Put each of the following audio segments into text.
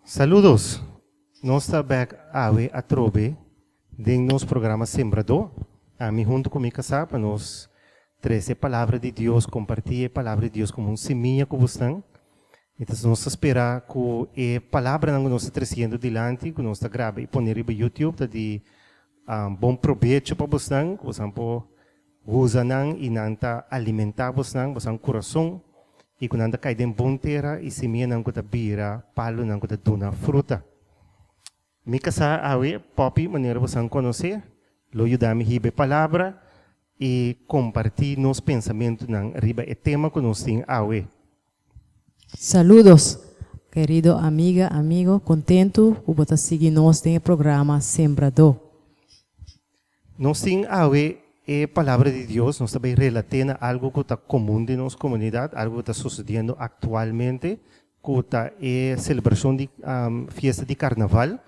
Saludos! Nos ta bek awe atrobe den nos programa Sembradó. Ami huntu ku mi kasá pa nos trese e Palabra di Dios, kompartí e Palabra di Dios komo un simia ku bosnan. Entonces nos ta spera ku e palabranan ku nos ta tresiendo dilanti, ku nos ta graba i pone riba YouTube ta di bon probecho pa bosnan, ku bosnan por Usa nan i nan ta alimentá bosnan, bosnan kurason, i ku nan ta kai den bon tera i simianan ku ta bira palunan ku ta duna fruta. Mi kasá awe, Poppy, manera bosan konosé, lo yuda mi hiba e palabra i kompartí nos pensamentunan riba e tema ku nos tin awe. Saludos, kerido amiga, amigo, kontentu ku bo ta sigui nos den e programa Sembradó. Nos tin awe e Palabra di Dios, nos ta bay relat'é na algo cu ta comun den nos comunidad, algo cu ta sucediendo actualmente, cu ta e celebracion di fiesta di Carnaval.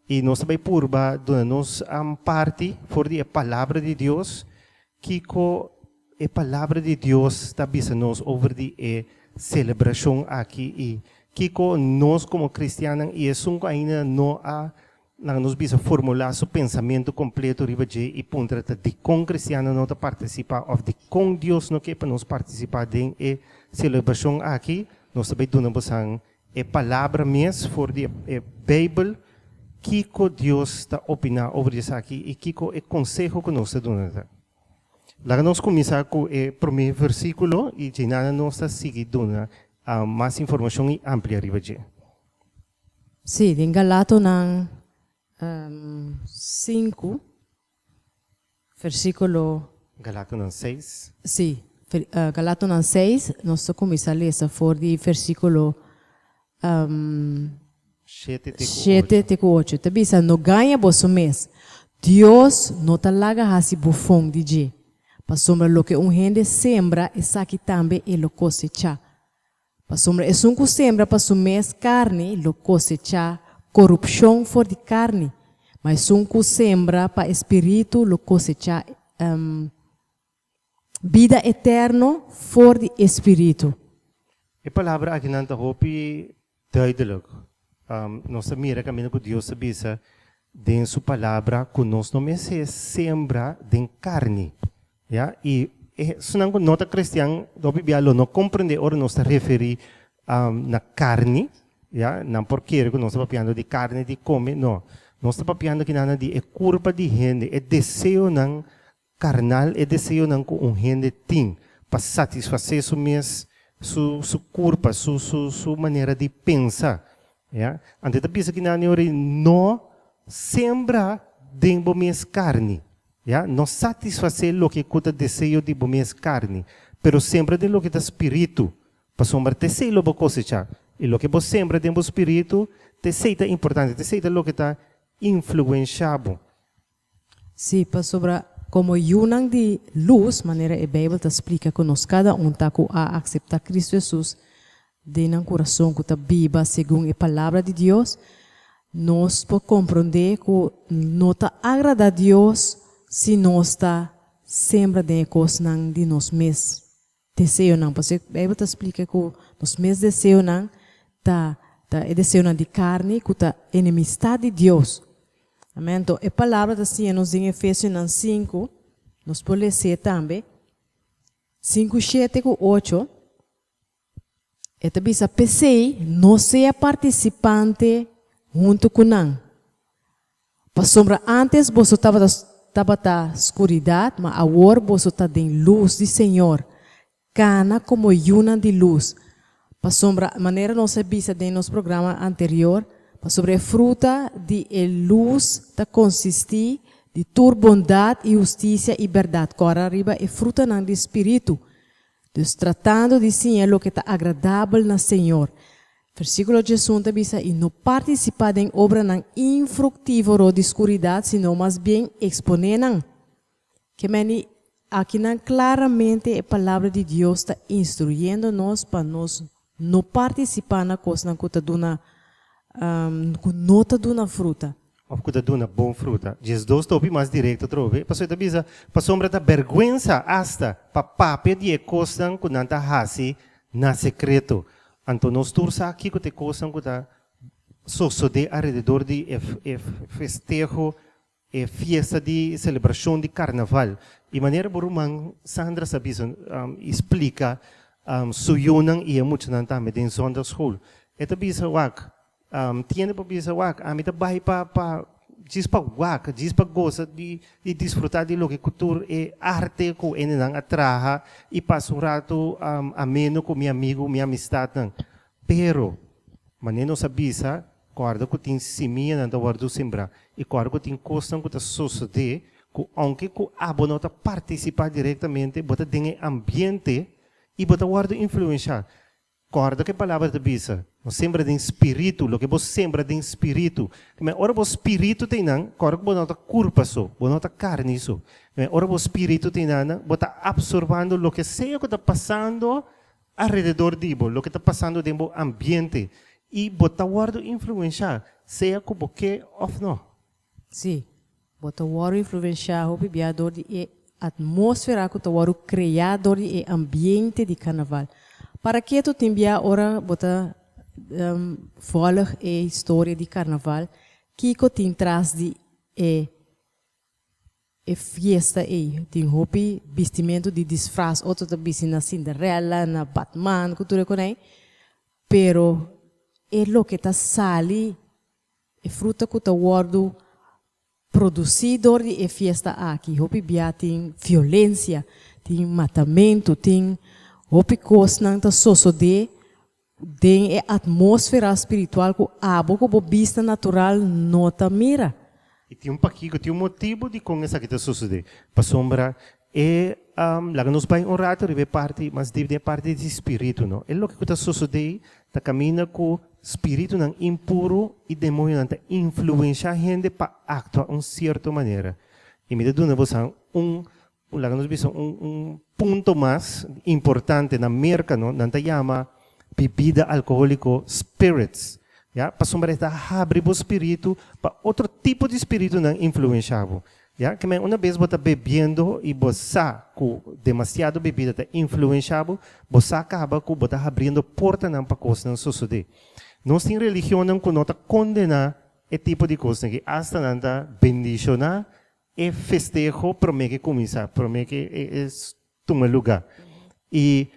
Y nos ta bay purba duna nos parti for di e Palabra di Dios, kico e Palabra di Dios ta bisa nos over di e celebracion aki y kico nos como cristiannan y esun cu ainda no a Laga nos bisa formulá su pensamentu kompleto riba dje i puntra ta dikon kristiannan no ta partisipá òf dikon Dios no ke pa nos partisipá den e selebrashon aki. Nos ta bai duna bosan e palabra mes for di e Beibel kiko Dios ta opiná over di esaki i kiko e konseho ku nos ta duna ta. Laga nos kuminsá ku e promé versíkulo i djinana nos ta sigui duna mas informashon i amplia riba dje. Sí, den Galatonan 5, versíkulo. Galatonan 6. Sí, Galatonan 6, nos ta kuminsá lesa for di versíkulo 7 te ku 8. Ta bisa, No gaña boso mes. Dios no ta laga hasi bofon di dje. Pasobra loke un hende sembra, esaki tambe e lo kosechá. Pasobra esun ku sembra pa su mes karni lo kosechá korupshon for di karni, ma esun ku sembra pa e spiritu lo kosechá bida eterno for di e spiritu. E palabra akinan ta hopi duidelijk. Nos ta mira kaminda ku Dios ta bisa den su palabra ku nos no mester sembra den karni. Ya, i esunnan ku no ta kristian hopi bia lo no komprendé ora nos ta referí na karni, ya, nan por kere ku nos ta papiando di karni di kome, no. Nos ta papiando kinan di e kurpa di hende, e deseonan karnal, e deseonan ku un hende tin pa satisfasé su mes, su su kurpa, su su su manera di pensa, ya. Anto e ta bisa kinan ora no sembra den bo mes karni. Ya, no satisfasé loke ku ta deseo di bo mes karni, pero sembra den loke ta spiritu, pasobra t'esei lo bo kosechá. I loke bo sembra den bo spiritu, t'esei ta importante, t'esei ta loke ta influenshá bo. Sí, pasobra komo yunan di lus, manera e Beibel ta splika ku nos kada un ta ku a akseptá Kristu Hesus den nan kurason ku ta biba segun e Palabra di Dios, nos por komprondé ku no ta agradá Dios si nos ta sembra den e kosnan di nos mes deseonan. Pasobra e Beibel ta splika ku nos mes deseonan ta ta e deseonan di karni ku ta enemistad di Dios. Amèn. Anto e Palabra ta siña nos den Efesionan 5, nos por les'é tambe, 5, 7 ku 8. E ta bisa, P'esei, no sea partisipante huntu ku nan. Pasobra ántes boso tabata tabata skuridat, ma awor boso ta den lus di Señor. Kana komo yunan di lus. Pasobra, manera nos a bisa den nos programa anterior, pasobra e fruta di e lus ta konsistí di tur bondat i hustisia i bèrdat. Kòrda riba e frutanan di spiritu. Dus tratando di siña loke ta agradabel na Señor. Versíkulo 11 ta bisa, I no partisipá den obranan infruktívoro di skuridat, sino mas bien eksponé nan. Ke meni akinan klaramente e Palabra di Dios ta instruyendo nos pa nos no partisipá na kosnan ku ta duna ku no ta duna fruta. Òf ku ta duna bon fruta. 12 ta hopi mas direkto atrobe, pasobra e ta bisa, Pasobra ta bèrgwensa asta pa papia di e kosnan ku nan ta hasi na sekreto. Anto nos tur sa kiko ta e kosnan ku ta. sosodé alrededor di e e festeho, e fiesta di selebrashon di karnaval. I manera bo ruman Sandra sa bisa i splika su yunan i e muchanan tambe den zondagschool. E ta bisa wak, Tiende por bisa wak, ami ta bai pa pa djis pa wak, djis pa gosa di di disfruta di loke ku tur e arte ku hendenan a traha i pasa un ratu ameno ku mi amigu, mi amistatnan. Pero, manera nos a bisa, kòrda ku tin simianan ta wòrdu sembrá i kòrda ku tin kosnan ku ta sosodé ku ounke ku abo no ta partisipá direktamente, bo ta den e ambiente i bo ta wòrdu influenshá. Kòrda ku e palabra ta bisa, No sembra den spiritu, loke bo sembra den spiritu. Kmé ora bo spiritu ta einan, kòrda ku bo no ta kurpa so, bo no ta karni so. Kmé ora bo spiritu ta einan, bo ta apsorbando loke sea ku ta pasando alrededor di bo, loke ta pasando den bo ambiente, i bo ta wòrdu influenshá, sea ku bo ke òf no. Sí, bo ta wòrdu influenshá hopi bia dor di e atmósfera ku ta wòrdu kreá dor di e ambiente di karnaval. Para ketu tin bia ora bo ta vòlg e historia di karnaval, kiko tin tras di e e fiesta ei? Tin hopi bistimentu di disfras, otro ta bisti na Cinderella, na Batman ku tur e konai, pero e loke ta sali E fruta ku ta wòrdu produsí dor di e fiesta aki hopi bia tin violensia, tin matamentu, tin hopi kosnan ta sosodé den e atmósfera spiritual ku abo ku bo bista natural no ta mira. I tin un pakiko, tin un motibu dikon esaki ta sosodé. Pasobra e laga nos bai un ratu riba e parti mas dip den e parti di spiritu no. E loke ku ta sosodé ta kaminda ku spiritunan impuru i demonionan ta influenshá hende pa aktua un sierto manera. I mi ta duna bosan un laga nos bisa un un punto mas importante na Merka no nan ta yama bibida alkohóliko spirits ya pasobra e ta habri bo spiritu pa otro tipo di spiritunan influenshá bo. Ya, ke men una bes bo ta bebiendo i bo sa ku demasiado bebida ta influensha bo, bo sa kaba ku bo ta habriendo portanan pa kosnan sosodé. Nos tin religionnan ku no ta kondená e tipo di kosnan aki, asta nan ta bendishoná e festeho promé ke kuminsá, promé ke e tuma lugá. I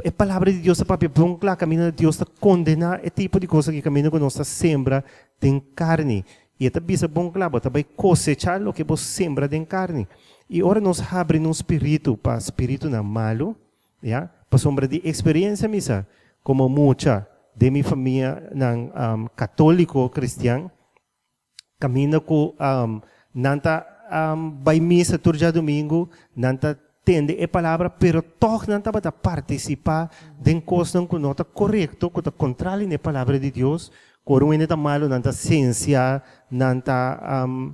e Palabra di Dios ta papia bon kla kaminda Dios ta kondená e tipo di kos aki kaminda ku nos ta sembra den karni. I e ta bisa bon kla, bo ta bai kosechá loke bo sembra den karni. I ora nos habri nos spiritu pa spiritunan malu, ya, pasobra di eksperensia mi sa, komo mucha den mi famianan katóliko kristian, Kaminda ku nan ta bai misa tur djadumingu, nan ta tende e palabra, pero tòg nan tabata partisipá den kosnan ku no ta korekto, ku ta kontrali na e palabra di Dios. Ku ora un hende ta malu, nan ta sensia, nan ta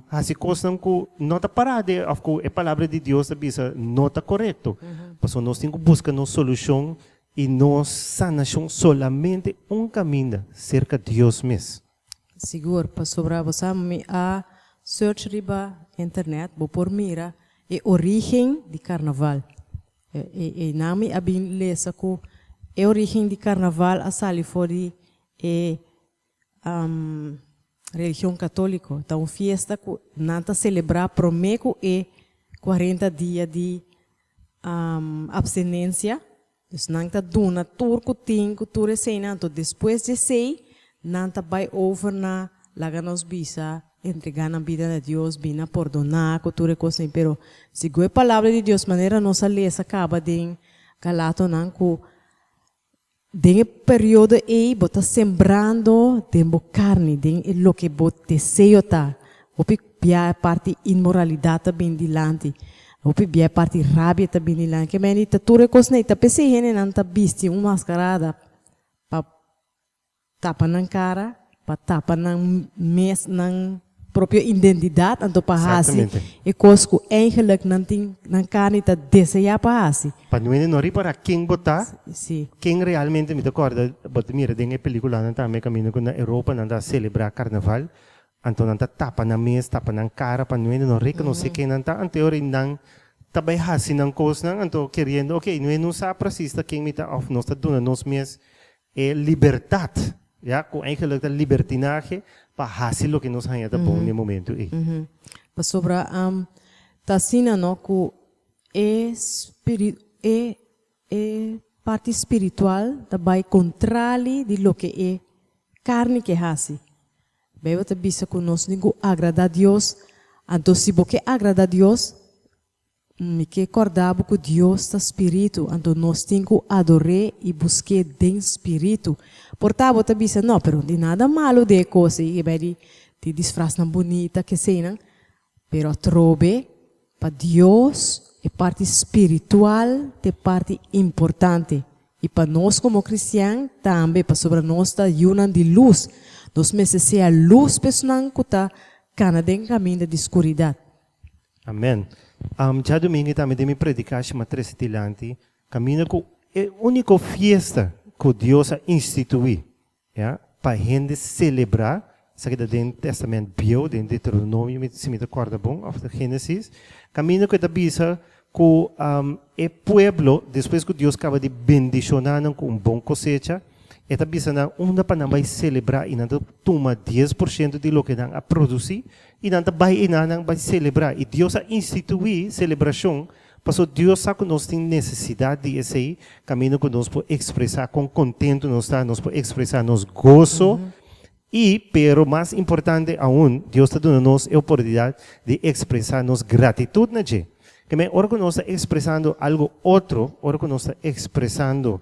hasi kosnan ku no ta pará den òf ku e palabra di Dios ta bisa no ta korekto. Pasobra nos tin ku buska nos solushon i nos sanashon solamente un kaminda, serka Dios mes. Sigur, pasobra bo sa mi a search riba internet, bo por mira e origen di carnaval. E nan mi a bin lesa cu e origen di carnaval a sali for di e religion catolico. Ta un fiesta cu nan ta celebra prome cu e cuarenta dia di abstinencia. Dus nan ta duna tur ku tin ku tur eseinan, anto despues di esei nan ta bai over na laga nos bisa entregá nan bida na Dios, bini a pordoná ku tur e kosnan. Pero segun e palabra di Dios manera nos a lesa kaba den Galatonan ku den e periodo ei bo ta sembrando den bo karni, den e loke bo deseo ta. Hopi bia e parti inmoralidat ta bini dilanti. Hopi bia e parti rabia ta bini dilanti. Ke meni ta tur e kosnan ei ta p'esei hendenan ta bisti un maskarada pa tapa nan kara, pa tapa nan mes, nan propio identidat, anto pa hasi e kos ku eigenlik nan tin nan karni ta deseá pa hasi. Pa nuende no ripará ken bo ta, ken realmente mi ta kòrda bo ta mira den e pelikulanan tambe kaminda ku na Europa nan ta selebrá karnaval, Anto nan ta tapa nan mes, tapa nan kara pa nuende no rekonosé ken nan ta. Anto e ora ei nan ta bai hasi nan kosnan, anto keriendo, oke, nuende no sa presis ta ken mi ta òf nos ta duna nos mes e libertat. Ya, ku eigenlijk ta libertinahe pa hasi loke nos haña ta bon den e momento ei. Pasobra ta asina no ku e spiri e e parti spiritual ta bai kontrali di loke e karni ke hasi. Beibel ta bisa ku nos tin ku agradá Dios, anto si bo ke agradá Dios, Mi ke kòrda bo ku Dios ta Spiritu, anto nos tin ku ador'é i busk'é den spiritu. Por ta bo ta bisa, No, pero no tin nada malu den e kos ei, e bai di di disfrasnan bunita, keseinan. Pero atrobe, pa Dios e parti spiritual ta e parti importante. I pa nos komo kristian tambe, pasobra nos ta yunan di lus, nos mester sea lus pa esnan ku ta kana den kaminda di skuridat. Amen. Djadumingu tambe den mi predikashi m'a trese dilanti kaminda ku e úniko fiesta ku Dios a instituí, ya, pa hende selebrá, esaki ta den Tèstamènt Bieu, den Deuteronomio mi si mi ta kòrda bon, òf ta Génesis, kaminda ku e ta bisa ku e pueblo, despues ku Dios kaba di bendishoná nan ku un bon kosecha, e ta bisa nan unda pa nan bai selebrá i nan ta tuma 10% di loke nan a produsí I nan ta bai einan nan bai selebrá. I Dios a instituí selebrashon pasobra Dios sa ku nos tin nesesidat di esei kaminda ku nos por ekspresá kon kontentu nos ta, nos por ekspresá nos goso. I, pero mas importante aun, Dios ta duna nos e oportunidat di ekspresá nos gratitut na dje. Ke men ora ku nos ta ekspresando algu otro, ora ku nos ta ekspresando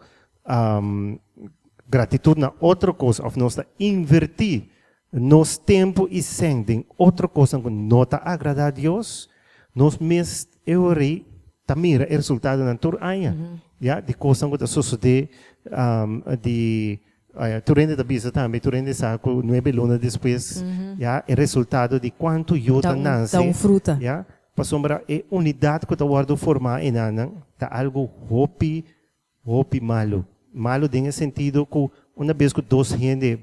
gratitut na otro kos òf nos ta invertí nos tempu i sèn den otro kosnan ku no ta agradá Dios, nos mes e ora ei ta mira e resultadonan tur aña, ya, di kosnan ku ta sosodé di tur hende ta bisa tambe, tur hende sa ku nuebe luna despues, ya, e resultado di kuantu yu ta nase, ya, pasobra e unidat ku ta wòrdu formá enanan ta algu hopi Hopi malu. Malu den e sentido ku una bes ku dos hende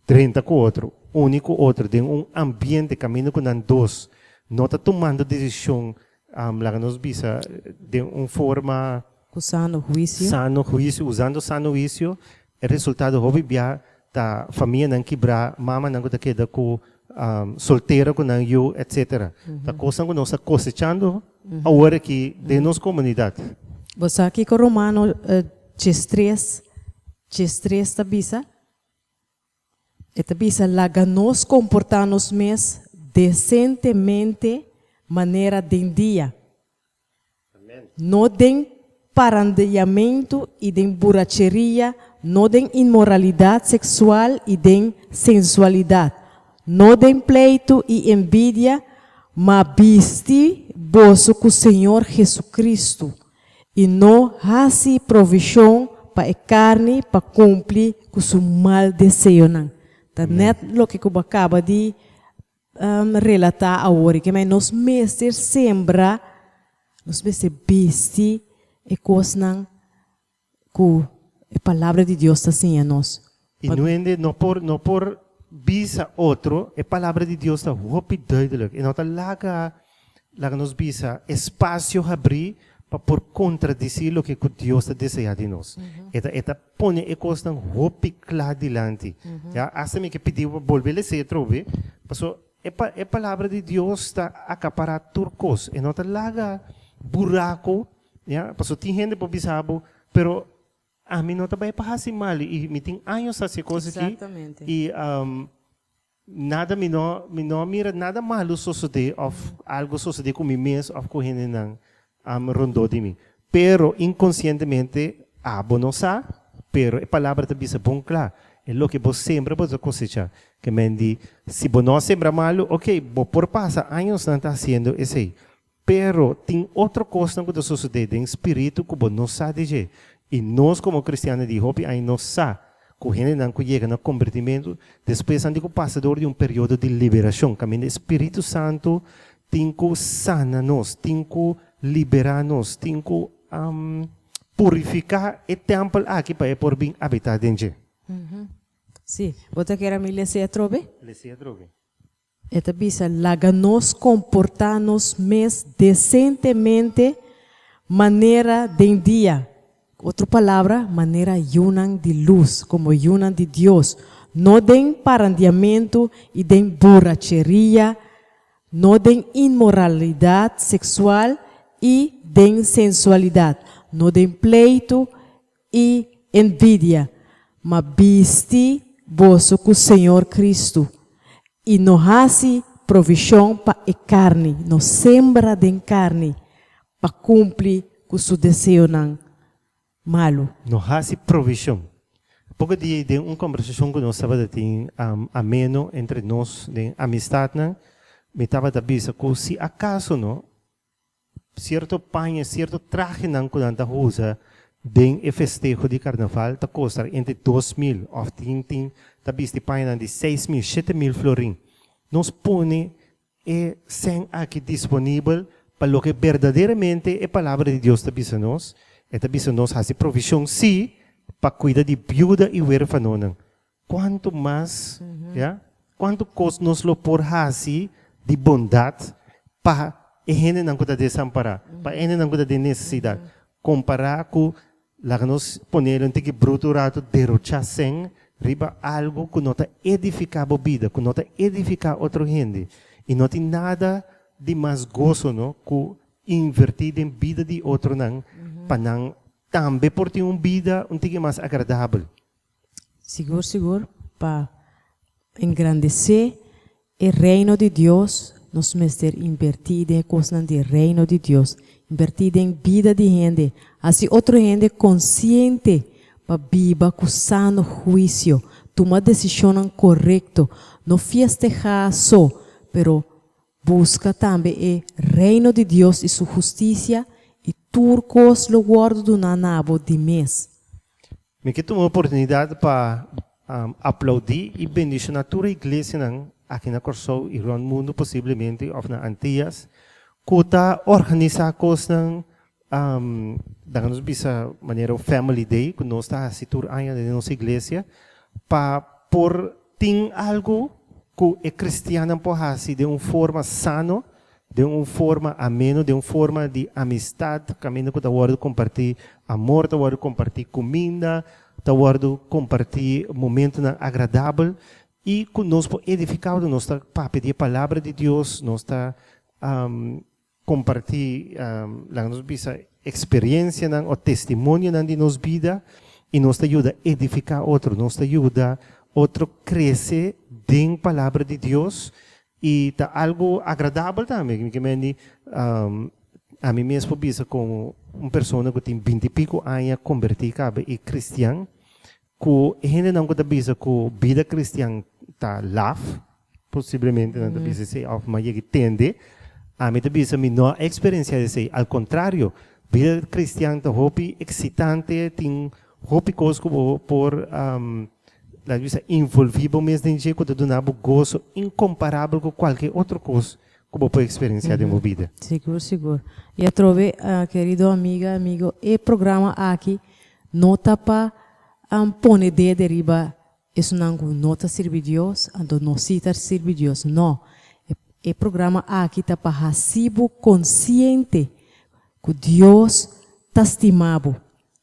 drenta ku otro, uni ku otro den un ambiente kaminda ku nan dos no ta tumando desishon, laga nos bisa den un forma. Ku sano huisio. Sano huisio, usando sano huisio, e resultado hopi bia ta famianan kibrá, mamanan ku ta keda ku soltero ku nan yu, etcetera. Ta kosnan ku nos ta kosechando awor aki den nos komunidat. Bo sa kiko Romano 13, 13 ta bisa? E ta bisa, Laga nos komportá nos mes desentemente manera den dia. No den parandeamentu i den buracheria, no den inmoralidat seksual i den sensualidat, no den pleitu i envidia, ma bisti boso ku Señor Jesucristo, i no hasi provishon pa e karni pa kumpli ku su mal deseonan. Ta nèt loke ku bo a kaba di relatá awor i ke mei nos mester sembra, nos mester bisti e kosnan ku e Palabra di Dios ta siña nos. I no hende no por no por bisa otro, e Palabra di Dios ta hopi duidelijk, e no ta laga laga nos bisa espasio habrí pa por kontradisí loke ku Dios ta deseá di nos. E ta e ta pone e kosnan hopi kla dilanti. Ya, asta mi ke pidi bo pa bolbe les'é atrobe, paso e pa e Palabra di Dios ta akapará tur kos. E no ta laga buraku, ya, paso tin hende por bisa bo, pero ami no ta bai pa hasi mal i mi tin años ta hasi e kos aki i Nada mi no mi no a mira nada malu sosodé òf algu sosodé ku mi mes òf ku hendenan rondó di mi. Pero inkonsientemente abo no sa, pero e palabra ta bisa bon kla, e loke bo sembra bo ta kosechá. Ke men di, si bo no a sembra malu, oke, bo por pasa añosnan ta hasiendo esei. Pero tin otro kosnan ku ta sosodé den spiritu ku bo no sa di dje. I nos komo kristiannan di hopi aña nos sa ku hendenan ku yega na kombertimentu despues nan tin ku pasa dor di un periodo di liberashon kaminda e Spiritu Santu tin ku sana nos, tin ku liberá nos, tin ku purifiká e tèmpel aki pa e por bin abitá den dje. Sí. Bo ta kere mi lesa e atrobe? Lesa e atrobe. E ta bisa, Laga nos komportá nos mes desentemente manera den dia. Otro palabra, manera yunan di lus, komo yunan di Dios, no den parandiamentu i den buracheria, no den inmoralidat seksual i den sensualidat, no den pleitu i envidia, ma bisti boso ku Señor Kristu, i no hasi provishon pa e karni, no sembra den karni, pa kumpli ku su deseonan malu. No hasi provishon. Poko dia den un kombersashon ku nos tabata tin ameno entre nos den amistatnan, mi tabata bisa ku si akaso no sierto paña, sierto trahenan ku nan ta usa den e festeho di karnaval ta kosta entre 2000 òf tin tin ta bisti pañanan di 6000, 7000 florin. Nos pone e sèn aki disponibel pa loke berdaderamente e Palabra di Dios ta bisa nos. E ta bisa nos hasi provishon, sí, pa kuida di biuda i wérfanonan. Kuantu mas, ya, kuantu kos nos lo por hasi di bondat pa e hendenan ku ta desampará, pa e hendenan ku ta den nesesidat, kompará ku laga nos ponel un tiki brutu ratu derochá sèn riba algu ku no ta edifiká bo bida, ku no ta edifiká otro hende. I no tin nada di mas goso no ku invertí den bida di otronan pa nan tambe por tin un bida un tiki mas agradabel. Sigur sigur pa engrandesé e Reino di Dios nos mester invertí den e kosnan di Reino di Dios, invertí den bida di hende, hasi otro hende konsiente pa biba ku sano huisio, tuma desishonnan korekto, no fiestehá so, pero buska tambe e Reino di Dios i su hustisia i tur kos lo wòrdu duná na bo di mes. Mi ke tuma oportunidat pa aplaudí i bendishoná tur e iglesianan aki na Kòrsou i rònt mundu posiblemente òf na Antias ku ta organisá kosnan laga nos bisa manera un family day ku nos ta hasi tur aña den nos iglesia pa por tin algu ku e kristiannan por hasi den un forma sano, den un forma ameno, den un forma di amistat kaminda ku ta wòrdu kompartí amor, ta wòrdu kompartí kuminda, ta wòrdu kompartí momentunan agradabel i ku nos por edifiká otro. Nos ta papia di e palabra di Dios, nos ta kompartí, laga nos bisa, eksperensianan o testimonionan di nos bida i nos ta yuda edifiká otro, nos ta yuda otro krese den palabra di Dios i ta algu agradabel tambe. Mi ke men di, ami mes por bisa komo un persona ku tin binti piko aña kombertí kaba i kristian, Ku e hendenan ku ta bisa ku bida kristian ta laf, posiblemente nan ta bisa esei òf mi a yega tende, ami ta bisa mi no a eksperensiá esei. Al kontrario, bida kristian ta hopi eksitante, tin hopi kos ku bo por laga bisa involví bo mes den dje ku ta duna bo goso inkomparabel ku kualke otro kos ku bo por eksperensiá den bo bida. Sigur, sigur. I atrobe, kerido amiga, amigo, e programa aki No ta pa pone dede riba esunnan ku no ta sirbi Dios, anto no si ta sirbi Dios. No. E programa aki ta pa hasi bo konsiente ku Dios ta stima bo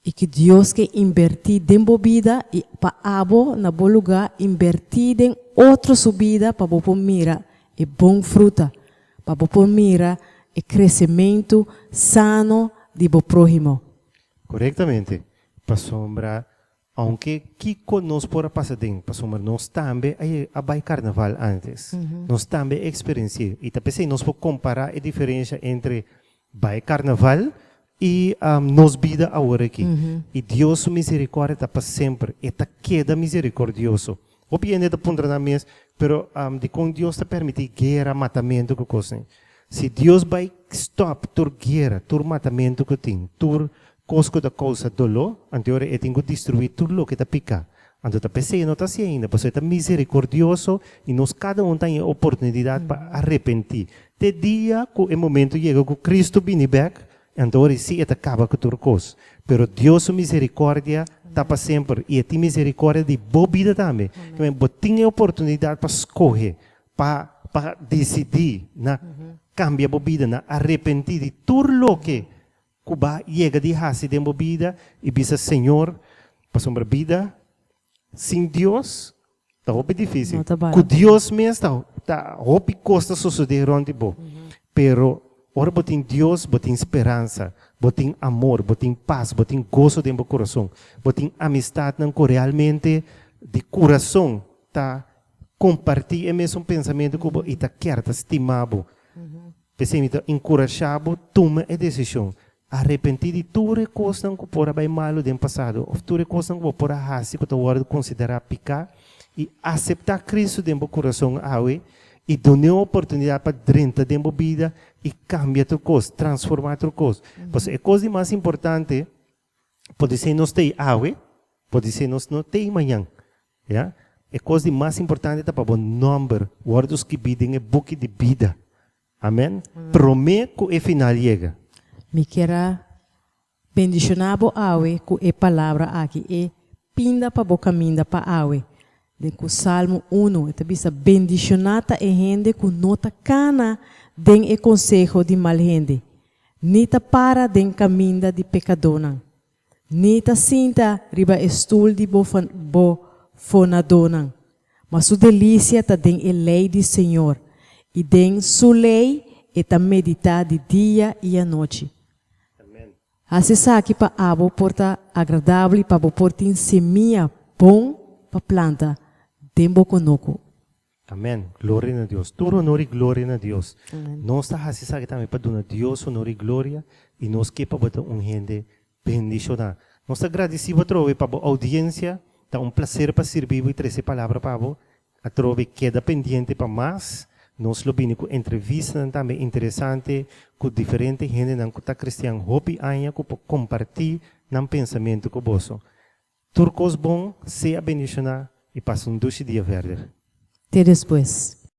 i ku Dios ke inbertí den bo bida i pa abo na bo lugá inbertí den otro su bida pa bo por mira e bon fruta, pa bo por mira e kresementu sano di bo próhimo. Korektamente, pasobra ounke kiko nos por a pasa den, pasobra nos tambe a a bai karnaval ántes, nos tambe a eksperensi'é i ta p'esei nos por kompará e diferensha entre bai karnaval i nos bida awor aki. I Dios su miserikòrdia ta pa semper, e ta keda miserikòrdioso. Hopi hende ta puntra nan mes, pero dikon Dios ta permití guera, matamentu ku kosnan? Si Dios bai stòp tur guera, tur matamentu ku tin, tur kos ku ta kousa doló, anto e ora e tin ku destruí tur loke ta piká. Anto ta p'esei e no ta hasi ainda, pasobra e ta miserikordioso i nos kada un ta haña e oportunidat pa arepentí. Te dia ku e momentu yega ku Kristu bini bèk, anto ora si e ta kaba ku tur kos. Pero Dios su miserikòrdia ta pa semper i e tin miserikòrdia di bo bida tambe. Bo tin e oportunidat pa skohe pa pa disidí na kambia bo bida, na arepentí di tur loke ku bo a yega di hasi den bo bida i bisa Señor, pasobra bida sin Dios ta hopi difísil. No ta bala. Ku Dios mes ta ta hopi kos ta sosodé rònt di bo. Pero ora bo tin Dios, bo tin speransa, bo tin amor, bo tin pas, bo tin goso den bo kurason, bo tin amistatnan ku realmente di kurason ta kompartí e mesun pensamentu ku bo i ta kier ta stima bo. P'esei mi ta enkurashá bo tuma e desishon. Arepentí di tur e kosnan ku por a bai malu den pasado òf tur e kosnan ku bo por a hasi ku ta wòrdu konsiderá piká i aseptá Kristu den bo kurason awe i dun'é un oportunidat pa drenta den bo bida i kambia tur kos, transformá tur kos. Pasobra e kos di mas importante podisé nos t'ei awe, podisé nos no t'ei mañan. Ya. E kos di mas importante ta pa bo nòmber wòrdu skibí den e buki di bida. Amèn. Promé ku e final yega. Mi kier a bendishoná bo awe ku e palabra aki, e pinda pa bo kaminda pa awe. Den ku Salmo unu e ta bisa, Bendishoná ta e hende ku no ta kana den e konseho di mal hende, ni ta para den kaminda di pekadónan. Ni ta sinta riba e stul di bofonadónan, ma su delisia ta den e lei di Señor, i den Su lei e ta meditá di dia i anochi. Hasi esaki pa abo por ta agradabel i pa bo por tin semia bon pa planta den bo konoku. Amen. Gloria na Dios. Tur honor i gloria na Dios. Nos ta hasi esaki tambe pa duna Dios honor i gloria i nos ke pa bo ta un hende bendishoná. Nos ta gradisí bo atrobe pa bo oudiensia. Ta un plaser pa sirbi bo i trese palabra pa bo. Atrobe keda pendiente pa mas. Nos lo bini ku entrevistanan tambe interesante ku diferente hendenan ku ta kristian hopi aña ku por kompartí nan pensamentu ku boso. Tur kos bon, sea bendishoná i pasa un dushi dia verder. Te despues.